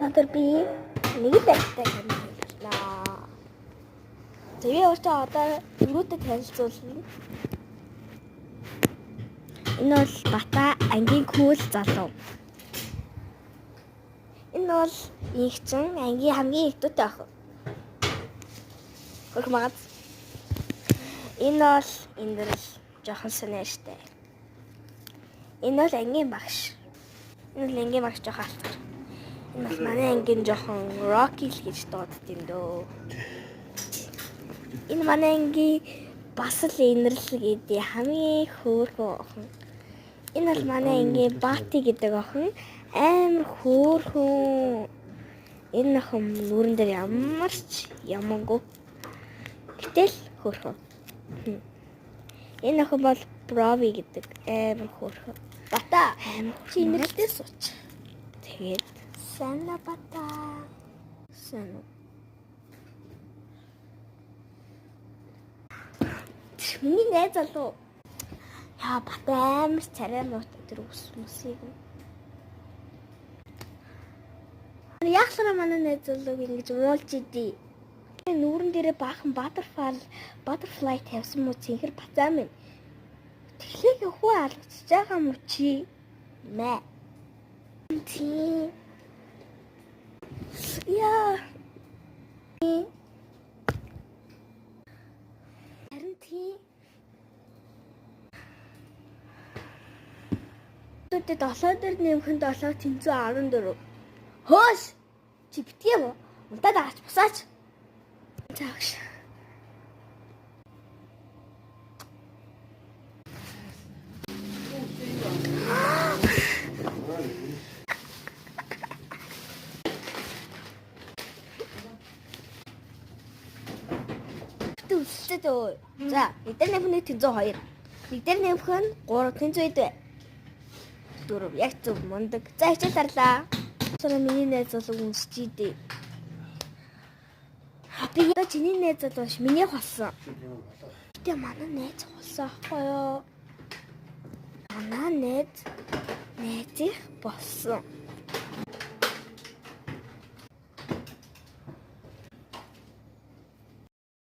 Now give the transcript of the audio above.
Өнөөдөр би нэг л ангитай танилцуулнаа. За би өөртөө одоо дөрүүтэй танилцуулна. Энэ бол Бата ангийн кул залуу. Энэ бол инхчин ангийн хамгийн ихтэй охин. Хөрх магад. Энэ бол Индэрл жоохон сониаштай. Энэ бол ангийн багш. Энэ бол ангийн багш жоохон алцар. Энэ бол манай ангийн жоохон Rocky л гэж дуудд юм дөө. Энэ манай ангийн бас л Инэрл гэдэг хамгийн хөөрхөн охин. Энэ бол манай ангийн Бати гэдэг охин амар хөөрхөн. Энэ охин нүрэн дээр ямар ч ямангүй. Гэтэл хөөрхөн. Энэ охин бол Брови гэдэг амар хөөрхөн. Бата. Амар Чи инэрэлтэй сууч. Тэгээд Сайн уу Бата. сайн уу? Миний найз залуу. Яа Бата амар царай муутай тэр ус мөсийг. Яхлаа манай найз залууг ингэж муулж идэв. Нүүрэн дээрээ баахан butterfly тавьсан мó цэнхэр бацаа минь. Тэгэхээр хүү алгацж байгаа мó чи мэ. Тийм. Яа. Харин тийм. Тэгвэл 7 дээр нэмэх нь 7 тэнцүү 14. Хөөш. Чи битгий юм уу? Унтаад агаач бусаач. Заагш. Тэ үсэлтэй дөө. За, нэг дээр нэмэх нь тэнцүү 2. Нэг дээр нэмэх нь 3 тэнцүү хэд вэ? 4. Яг зөв мундаг. За хичээл дарлаа. Сара миний найз залуу үнсэж идэв. Би одоо чиний найз залуу биш, миний болсон. Гэтэ манай найз болсон аахгүй юу? Манай найз найзих болсон.